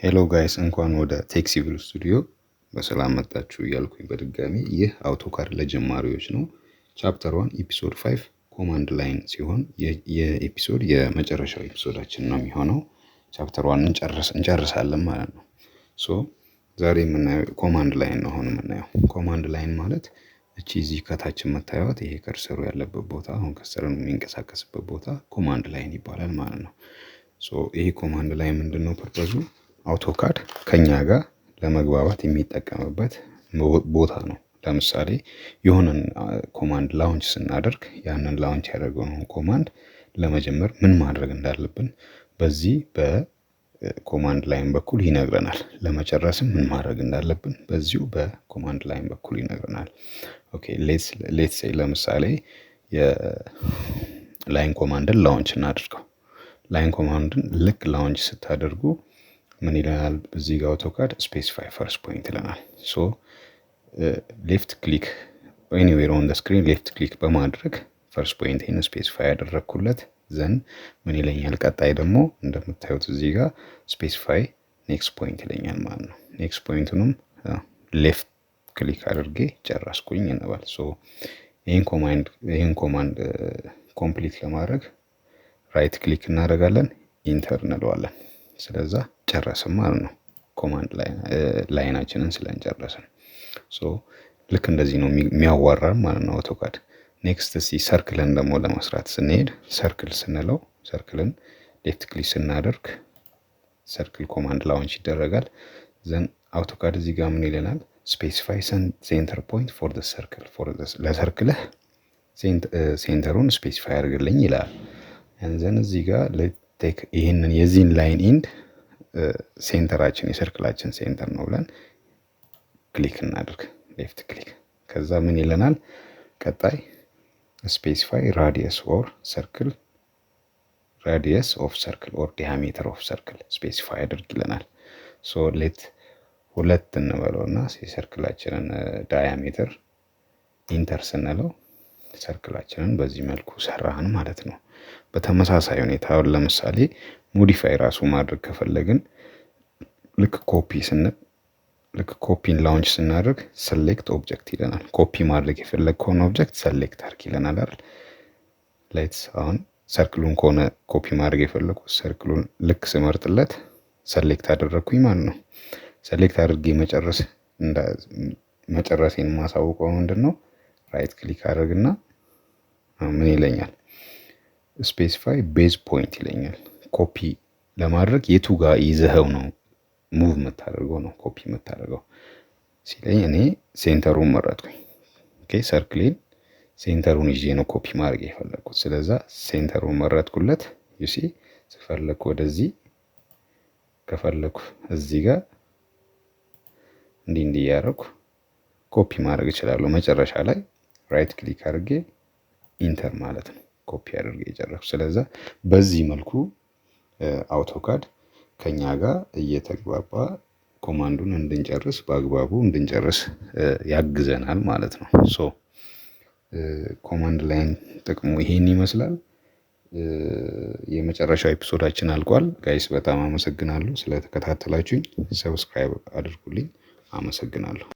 Hello guys፣ እንኳን ወደ Tech Civil Studio በሰላም መጣችሁ እያልኩኝ በድጋሚ ይህ AutoCAD ለጀማሪዎች ነው። Chapter 1 episode 5 command line ሲሆን የ episode የመጨረሻው episode ኣችን ነው የሚሆነው። Chapter 1 እንጨርሳለን ማለት ነው። So ዛሬ የምናየው command line ነው። አሁን የምናየው command line ማለት እቺ እዚህ ከታች የምታዩት ይሄ cursor ኡ ያለበት ቦታ፣ አሁን cursor ኡ የሚንቀሳቀስበት ቦታ command line ይባላል ማለት ነው። So ይሄ command line ምንድነው purpose ኡ? AutoCAD ከኛ ጋር ለመግባባት የሚጠቀምበት ቦታ ነው። ለምሳሌ የሆነን command launch ስናደርግ ያንን launch ያደረገውን command ለመጀመር ምን ማድረግ እንዳለብን በዚህ በ command line በኩል ይነግረናል። ለመጨረስም ምን ማድረግ እንዳለብን በዚሁ በ command line በኩል ይነግረናል። Okay, let's say ለምሳሌ የ line command ን launch እናድርገው። Line command ን ልክ launch ስታደርጉ ምን ይለናል? እዚህ ጋር AutoCAD "specify first point" ይለናል። So left click anywhere on screen left click በማድረግ first point specify ያደረግኩለት፣ then ምን ይለኛል? ቀጣይ ደግሞ እንደምታዩት እዚህ ጋር "specify next point" ይለኛል ማለት ነው። Next point ኡንም left click አድርጌ ጨረስኩኝ እንበል። So ይህን command complete ለማድረግ right click እናደርጋለን፣ enter እንለዋለን። ስለዛ ጨረስን ማለት ነው። Command line ኣችንን ስለንጨረስን፣ so ልክ እንደዚህ ነው የሚያዋራን ማለት ነው AutoCAD። Next እስቲ circle ን ደግሞ ለመስራት ስንሄድ circle ስንለው፣ circle ን left click ስናደርግ circle command launch ይደረጋል። Then AutoCAD እዚህ ጋር ምን ይለናል? "Specify center point for the circle"፣ ለ circle ህ center ኡን specify አድርግልኝ ይላል። Then እዚህ ጋር take ይህንን የዚህን line end center ኣችን የ circle ኣችን center ነው ብለን click እናድርግ። Left click። ከዛ ምን ይለናል? ቀጣይ "specify radius or circle radius of circle or diameter of circle specify አድርግ" ይለናል። So let 2 እንበለው እና የ circle ኣችንን diameter enter ስንለው circle ኣችንን በዚህ መልኩ ሰራን ማለት ነው። በተመሳሳይ ሁኔታ አሁን ለምሳሌ modify ራሱ ማድረግ ከፈለግን ልክ ኮፒ ስንል፣ ልክ copy ን launch ስናደርግ "select object" ይለናል። ኮፒ ማድረግ የፈለግከውን object select አድርግ ይለናል አይደል? Let's አሁን circle ኡን ከሆነ ኮፒ ማድረግ የፈለኩት circle ኡን ልክ ስመርጥለት select አደረግኩኝ ማለት ነው። Select አድርጌ መጨረስ መጨረሴን የማሳውቀው ምንድን ነው? Right click አድርግና ምን ይለኛል? "Specify base point" ይለኛል። ኮፒ ለማድረግ የቱ ጋር ይዘኸው ነው move የምታደርገው ነው ኮፒ የምታደርገው ሲለኝ እኔ center ኡን መረጥኩኝ። Okay, circle ኤን center ኡን ይዤ ነው ኮፒ ማድረግ የፈለግኩት። ስለዛ center ኡን መረጥኩለት። You see፣ ስፈለግኩ ወደዚህ፣ ከፈለግኩ እዚህ ጋር እንዲህ እንዲህ እያደረኩ ኮፒ ማድረግ እችላለሁ። መጨረሻ ላይ right click አድርጌ enter ማለት ነው። ኮፒ አድርጌ የጨረስኩ። ስለዛ በዚህ መልኩ AutoCAD ከኛ ጋር እየተግባባ command ኡን እንድንጨርስ፣ በአግባቡ እንድንጨርስ ያግዘናል ማለት ነው። So command line ጥቅሙ ይሄን ይመስላል። የመጨረሻው episode ኣችን አልቋል። Guys፣ በጣም አመሰግናለሁ ስለተከታተላችሁኝ። Subscribe አድርጉልኝ። አመሰግናለሁ።